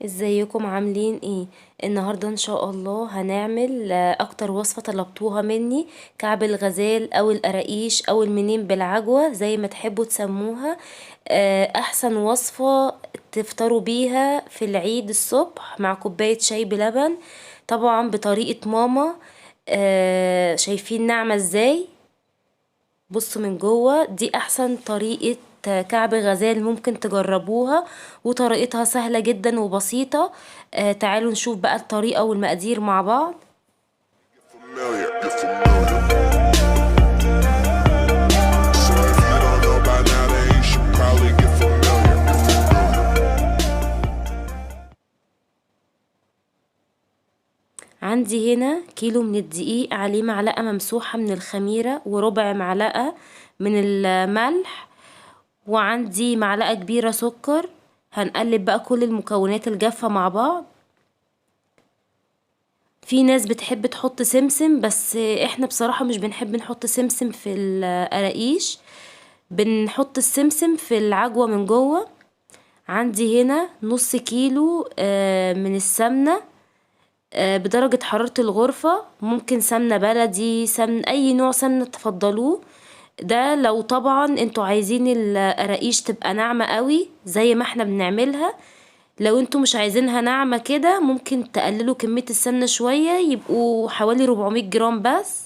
ازيكم عاملين ايه؟ النهارده ان شاء الله هنعمل اكتر وصفه طلبتوها مني، كعب الغزال او القراقيش او المنين بالعجوه زي ما تحبوا تسموها. احسن وصفه تفطروا بيها في العيد الصبح مع كوباية شاي بلبن، طبعا بطريقة ماما. شايفين ناعمة ازاي؟ بصوا من جوه، دي احسن طريقه كعب غزال ممكن تجربوها، وطريقتها سهلة جدا وبسيطة. تعالوا نشوف بقى الطريقة والمقادير مع بعض. عندي هنا كيلو من الدقيق عليه معلقة ممسوحة من الخميرة وربع معلقة من الملح، وعندي معلقة كبيرة سكر. هنقلب بقى كل المكونات الجافة مع بعض. في ناس بتحب تحط سمسم، بس احنا بصراحة مش بنحب نحط سمسم في القراقيش، بنحط السمسم في العجوة من جوه. عندي هنا نص كيلو من السمنة بدرجة حرارة الغرفة، ممكن سمنة بلدي، سمن اي نوع سمنة تفضلوه. ده لو طبعا انتوا عايزين القراقيش تبقى ناعمة قوي زي ما احنا بنعملها. لو انتوا مش عايزينها ناعمة كده ممكن تقللوا كمية السمنة شوية، يبقوا حوالي 400 جرام بس.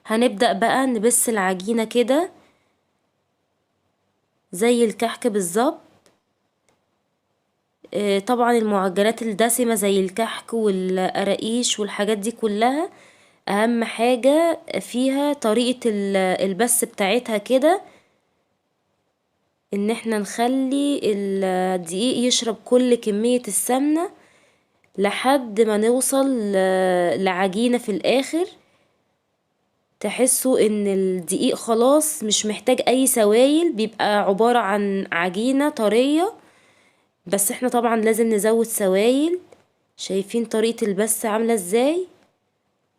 هنبدأ بقى نبس العجينة كده زي الكحك بالظبط. طبعا المعجنات الدسمة زي الكحك والقراقيش والحاجات دي كلها اهم حاجة فيها طريقة البس بتاعتها كده، ان احنا نخلي الدقيق يشرب كل كمية السمنة لحد ما نوصل لعجينة في الاخر تحسوا ان الدقيق خلاص مش محتاج اي سوائل، بيبقى عبارة عن عجينة طرية. بس احنا طبعا لازم نزود سوائل. شايفين طريقة البس عاملة ازاي؟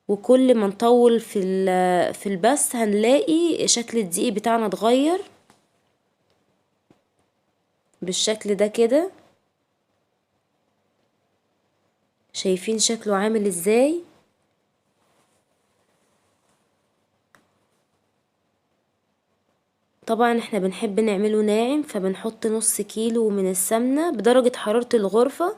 وكل ما نطول في البس هنلاقي شكل الدقيق بتاعنا اتغير بالشكل ده كده. شايفين شكله عامل ازاي؟ طبعا احنا بنحب نعمله ناعم، فبنحط نص كيلو من السمنة بدرجة حرارة الغرفة.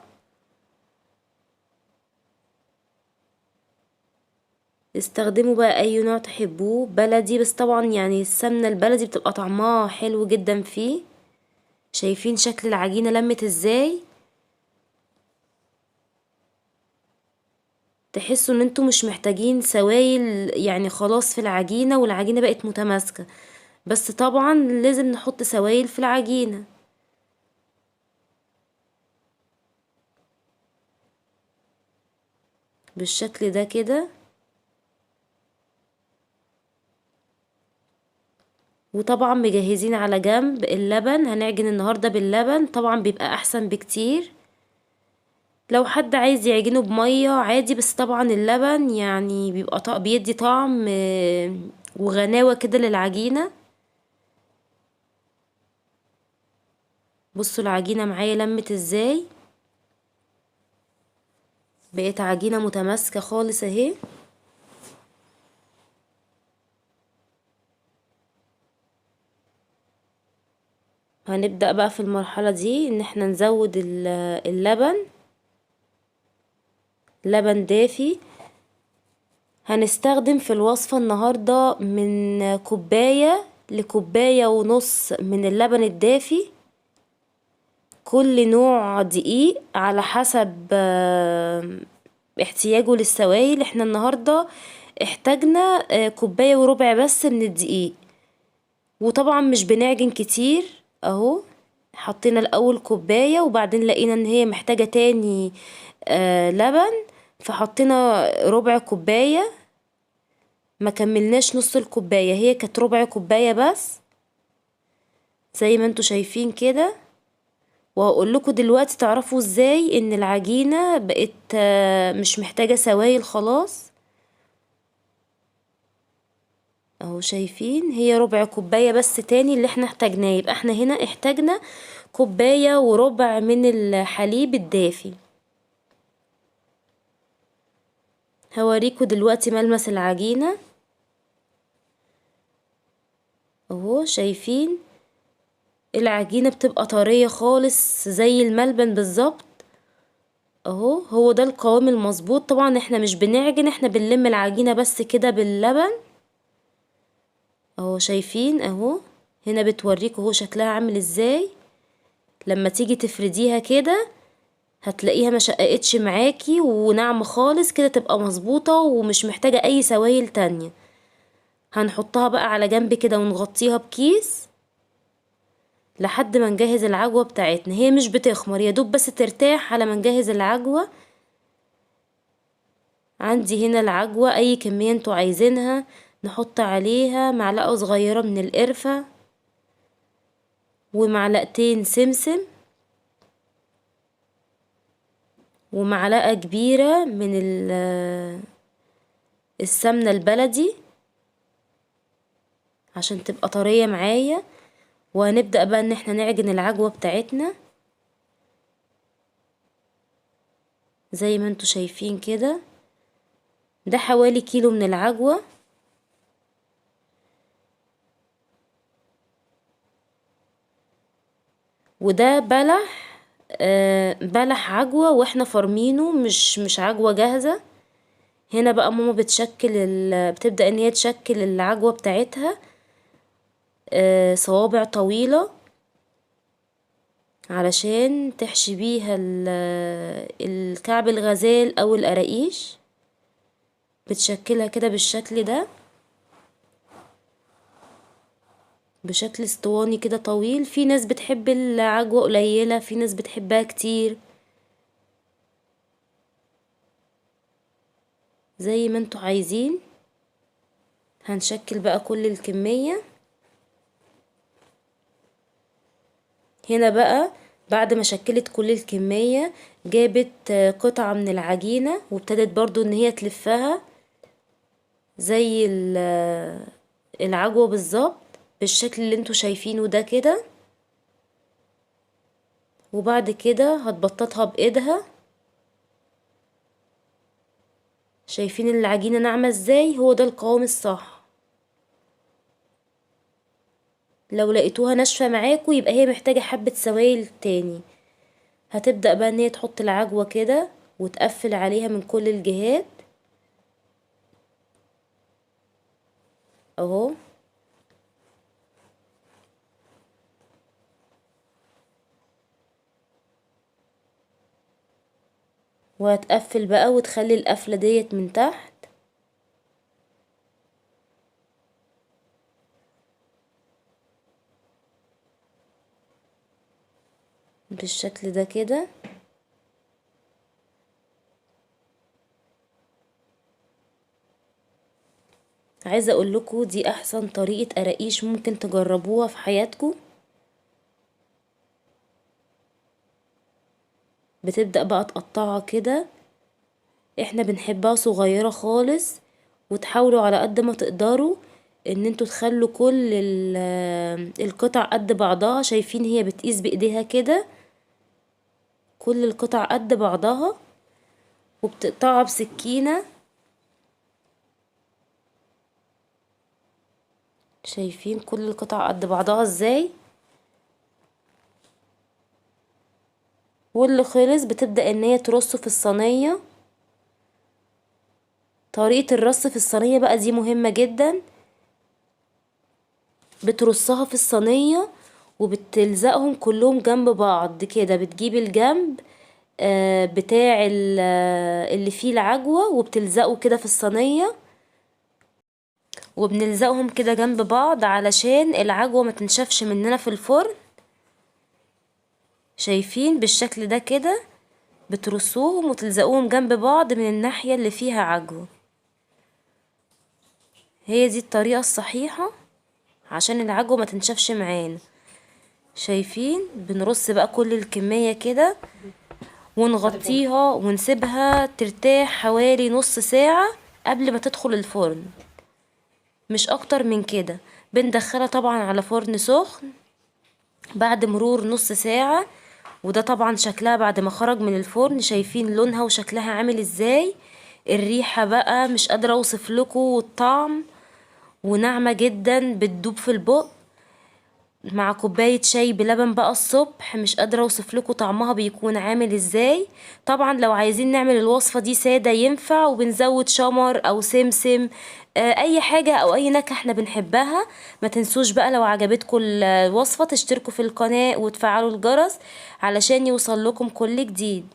استخدموا بقى اي نوع تحبوه، بلدي، بس طبعا السمنة البلدي بتبقى طعمها حلو جدا فيه. شايفين شكل العجينة لمت ازاي؟ تحسوا ان انتوا مش محتاجين سوائل خلاص في العجينة، والعجينة بقت متماسكة. بس طبعا لازم نحط سوائل في العجينة. بالشكل ده كده. وطبعا مجهزين على جنب اللبن، هنعجن النهاردة باللبن، طبعا بيبقى احسن بكتير. لو حد عايز يعجنه بمية عادي، بس طبعا اللبن بيبقى بيدي طعم وغناوة كده للعجينة. بصوا العجينة معايا لمت ازاي، بقت عجينة متماسكة خالص اهي. هنبدأ بقى في المرحلة دي ان احنا نزود اللبن، لبن دافي. هنستخدم في الوصفة النهاردة من كوباية لكوباية ونص من اللبن الدافي. كل نوع دقيق على حسب احتياجه للسوائل. احنا النهاردة احتاجنا كوباية وربع بس من الدقيق، وطبعا مش بنعجن كتير اهو. حطينا الاول كوباية وبعدين لقينا ان هي محتاجة تاني لبن، فحطينا ربع كوباية، ما كملناش نص الكوباية، هي كانت ربع كوباية بس زي ما انتوا شايفين كده. وهقول لكم دلوقتي تعرفوا ازاي ان العجينة بقت مش محتاجة سوائل خلاص. اهو شايفين هي ربع كوباية بس تاني اللي احنا احتاجناه، يبقى احنا هنا احتاجنا كوباية وربع من الحليب الدافي. هوريكم دلوقتي ملمس العجينة اهو. شايفين العجينة بتبقى طرية خالص زي الملبن بالظبط اهو، هو ده القوام المظبوط. طبعا احنا مش بنعجن، احنا بنلم العجينة بس كده باللبن اهو. شايفين اهو هنا بتوريكم اهو شكلها عامل ازاي. لما تيجي تفرديها كده هتلاقيها ما شققتش معاكي وناعمة خالص كده، تبقى مظبوطة ومش محتاجة اي سوائل تانية. هنحطها بقى على جنب كده ونغطيها بكيس لحد ما نجهز العجوة بتاعتنا. هي مش بتخمر، يا دوب بس ترتاح على ما نجهز العجوة. عندي هنا العجوة اي كمية انتوا عايزينها، نحط عليها معلقة صغيرة من القرفة ومعلقتين سمسم ومعلقة كبيرة من السمنة البلدي عشان تبقى طرية معايا. وهنبدأ بقى ان احنا نعجن العجوة بتاعتنا زي ما انتوا شايفين كده. ده حوالي كيلو من العجوة. وده بلح عجوة واحنا فرمينه، مش عجوة جاهزة. هنا بقى ماما بتبدأ ان هي تشكل العجوة بتاعتها صوابع طويلة علشان تحشي بيها الكعب الغزال او القراقيش. بتشكلها كده بالشكل ده، بشكل اسطواني كده طويل. في ناس بتحب العجوة قليلة، في ناس بتحبها كتير، زي ما انتوا عايزين. هنشكل بقى كل الكمية. هنا بقى بعد ما شكلت كل الكمية جابت قطعة من العجينة وابتدت برضو ان هي تلفها زي العجوة بالظبط بالشكل اللي انتوا شايفينه ده كده. وبعد كده هتبططها بايدها. شايفين العجينة ناعمة ازاي؟ هو ده القوام الصح. لو لقيتوها ناشفة معاكوا يبقى هي محتاجة حبة سوائل تاني. هتبدأ بقى ان هي تحط العجوة كده وتقفل عليها من كل الجهات اهو. وهتقفل بقى وتخلي القفلة ديت من تحت. بالشكل ده كده. عايزة اقول لكم دي احسن طريقة قراقيش ممكن تجربوها في حياتكم. بتبدأ بقى تقطعها كده، احنا بنحبها صغيرة خالص، وتحاولوا على قد ما تقدروا ان انتوا تخلوا كل القطع قد بعضها. شايفين هي بتقيس بايديها كده كل القطع قد بعضها، وبتقطعها بسكينة. شايفين كل القطع قد بعضها ازاي؟ واللي خلص بتبدأ ان هي ترصه في الصينية. طريقة الرص في الصينية بقى دي مهمة جدا. بترصها في الصينية وبتلزقهم كلهم جنب بعض كده. بتجيب الجنب بتاع اللي فيه العجوة وبتلزقه كده في الصينية، وبنلزقهم كده جنب بعض علشان العجوة ما تنشفش مننا في الفرن. شايفين بالشكل ده كده؟ بترصوهم وتلزقوهم جنب بعض من الناحية اللي فيها عجوة. هي دي الطريقة الصحيحة عشان العجوة ما تنشفش معانا. شايفين؟ بنرص بقى كل الكمية كده ونغطيها ونسيبها ترتاح حوالي نص ساعة قبل ما تدخل الفرن. مش اكتر من كده. بندخلها طبعا على فرن سخن بعد مرور نص ساعة. وده طبعا شكلها بعد ما خرج من الفرن، شايفين لونها وشكلها عامل ازاي. الريحة بقى مش قادرة اوصف لكم، والطعم، وناعمة جدا بتدوب في البق، مع كوباية شاي بلبن بقى الصبح، مش قادرة اوصف لكم طعمها بيكون عامل ازاي. طبعا لو عايزين نعمل الوصفة دي سادة ينفع، وبنزود شمر او سمسم، اي حاجة او اي نكهة احنا بنحبها. ما تنسوش بقى لو عجبتكم الوصفة تشتركوا في القناة وتفعلوا الجرس علشان يوصل لكم كل جديد.